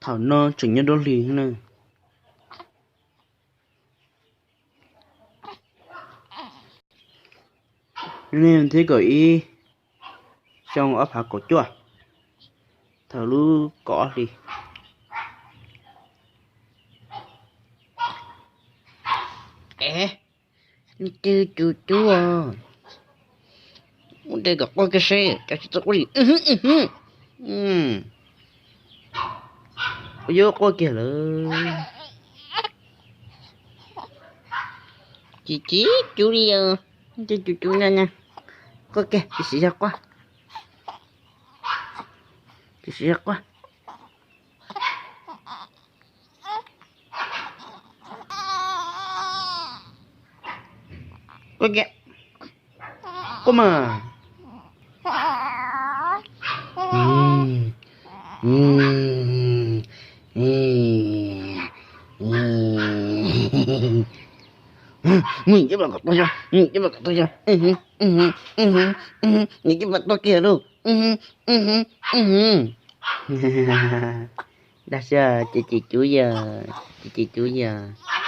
Thaum no tseem nyob duab hli na. Nej thiab kaum ib xyoo ob phav kaum cuaj, thaum lub kaum ob hli. Es, nws twb cus cus os. Ua de kom quaj kiag seb cas tsis txawj quaj li. Ua yuav quaj kiag lawm. Tsis tsis cus li os. Twb cus cus na na. Quaj kiag, tsis siv zog quaj. Tsis siv zog quaj. Quaj kiag. Quaj mas. Nws coj pas kom tuag yog, nws coj pas kom tuag yog, nws coj pas tuag kiag lauj. Dag xwb, ces ces cub yog, ces ces cub yog.